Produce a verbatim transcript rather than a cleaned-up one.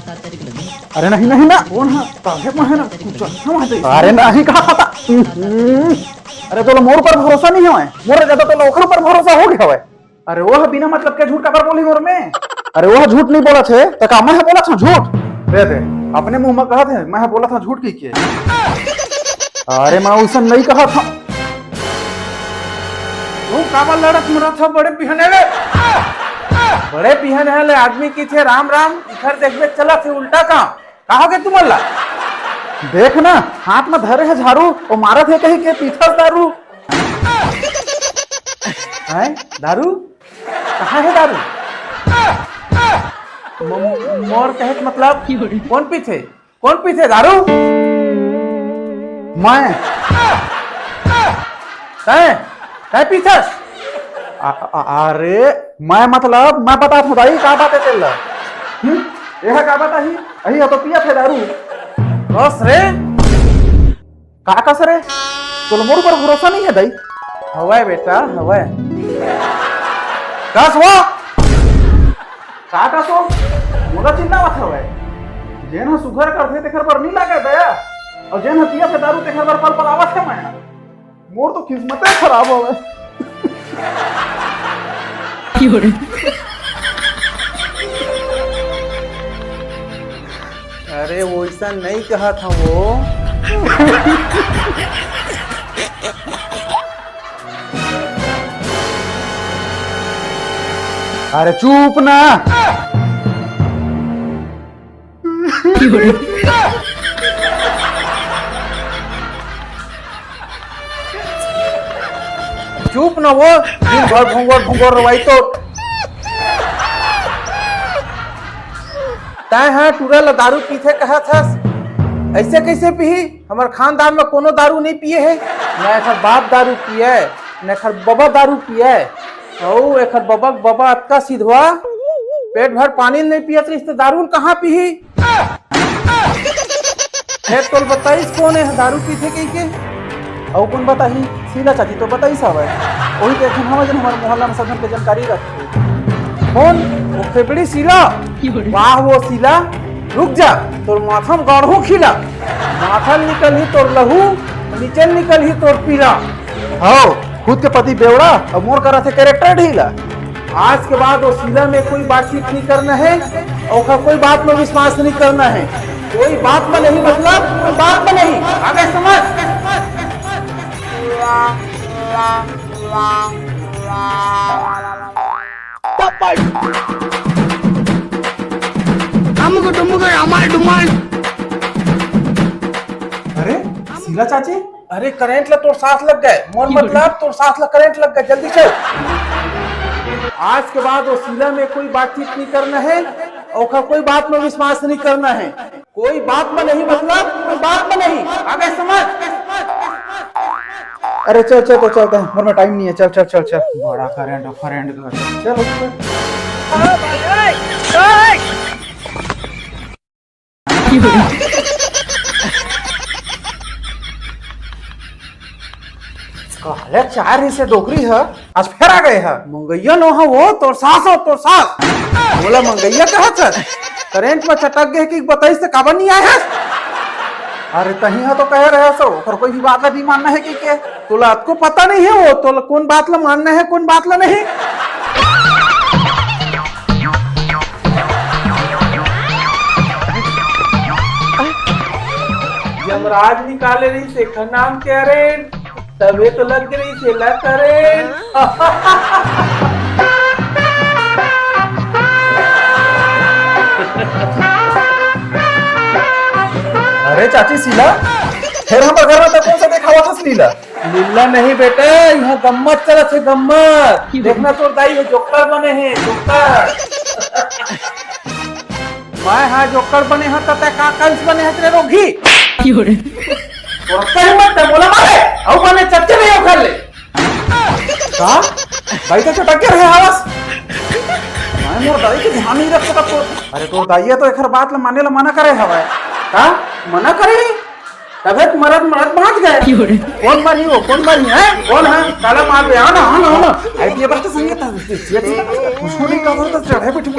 अरे नहीं, नहीं ना, कौन है? काहे में है ना, तू चल, हम आते हैं। अरे नहीं, कहा खाता। अरे तोला मोर ऊपर भरोसा नहीं है, मोर ज्यादा तोला ओकर ऊपर भरोसा हो गया है। अरे वो बिना मतलब के झूठ काबर बोली मोर में? अरे वो झूठ नहीं बोला थे, तो का मैं बोला था झूठ? दे दे, अपने मुंह में कहा थे, मैं बोला था झूठ की के? अरे मैं उसे नहीं कहा था। तू काबर लड़त मरत हो बड़े बिहने ले? बड़े बिहने ले आदमी की थे राम राम, इधर देखबे चला थे उल्टा काम। का हो गया तुमन ला? देख ना, हाथ में धरे है झाड़ू, वो मारत है कहीं के पीथस दारू। हैं? दारू? कहाँ है दारू? म-, मोर कहे के मतलब कौन पीथे? कौन पीथे दारू? मैं। तैं? तैं पीथस? अ-, अ-, अरे, मैं मतलब, मैं बतात हूँ दाई, का बात है तेला? हम्म? यह का बात अही? अही तो पिया थे दारू। बस रे। का कस रे? तोला मोर ऊपर भरोसा नहीं है दाई? हवय बेटा, हवय। कस वो? का कस वो? मोला चिन्हावत हवय। जेन ह सुघर करथे तेखर बर नहीं लागे दया, और जेन ह पिया थे दारू तेखर बर पल पल आवत है माया। मोर तो किस्मते खराब हवय। अरे वैसा नहीं कहा था वो। अरे चुप ना। चुप ना वो, दिन भर भोंगोर भोंगोर रवाई तो। तैं हा टूरा ला दारू पीथे कहत हस, ऐसे कैसे पीही? हमर खानदान में कोनो दारू नहीं पिए है, न एखर बाप दारू पिए, न एखर बबा दारू पिए, अउ एखर बबा के बबा अतका सिधवा, पेट भर पानी नहीं पियत रहिस त दारू ल कहाँ पीही? फेर तोल बताइस कोन हे दारू पीथे कहि के? अउ कोन बताही? शीला चाची तो बताइस हवय। ओही तो एक झन हवय जेन हमर मोहल्ला में सब झन के जानकारी रखथे। कोन? वो फेबड़ी शीला? वाह वो शीला, रुक जा, तोर माथा में गाड़हूं खीला। माथा ले निकलही तोर लहू, नीचे ले निकलही तोर पीला। हव, खुद के पति बेवड़ा, अउ मोर करा थे कैरेक्टर ढीला। आज के बाद वो शीला में कोई बातचीत नहीं करना है, ओखर कोई बात में विश्वास नहीं करना है। कोई बात में नहीं मतलब, कोई बात में नहीं। आगे समझ। अमुक डुमुक हमार डुमाल। अरे, शीला चाची, अरे, करंट ला तोर सास लग गए। मोर मतलब, तोर सास ला करंट लग गए। जल्दी चल। आज के बाद वो शीला में कोई बातचीत नहीं करना है, ओखर कोई बात में विश्वास नहीं करना है। कोई बात में नहीं मतलब, कोई बात में नहीं। आगे समझ। अरे चल, चल, तो चलते हैं, मोर में टाइम नहीं है। चल, चल, चल, चल। बड़ा करंट, करंट, करंट। चल, चल। काले चार ही से डोकरी ह, आज फेर आ गए ह। मंगैया नो ह वो, तोर सास हो, तोर सास। बोला मंगैया कहत हस? करंट में चटक गए कि बताइस त काबर नहीं आए हस? अरे तहीं ह तो कहे रहे सो, ओकर कोई भी बात ला नहीं मानना है कि के? तोला अतको पता नहीं है वो, तोला कौन बात ला मानना है, कौन बात ला नहीं। यमराज निकाले रहिस एखर नाम के अरे, तभे तो लग रहिस एला करे। अरे चाची शीला, फेर हमर घर में तो कौन सा देखावत हस लीला? लीला नहीं बेटा, यहाँ गम्मत चलत हे, गम्मत। देखना तोर दाई हे जोकर बने हे, जोकर। मैं हा जोकर बने हा, त तै का कंस बने हा रे रोगी? तोर अतका हिम्मत त मोला मारे, अउ बने चच्चे नहीं उखाड़ ले। का? दाई तो चटक के रहे हवस। मैं मोर दाई के ध्यान नहीं रख सकत तो। अरे तोर दाई तो एखर बात ल माने ल मना करे हवय। का? मना करे? तभे तो मरत मरत भाग गए। कौन मरही वो? कौन मरही है? कौन है? काला मार दे। आना, आना, आना। आई टी आई बस तो संगीत है। ये चीज कुछ नहीं कर तो चढ़े बैठे।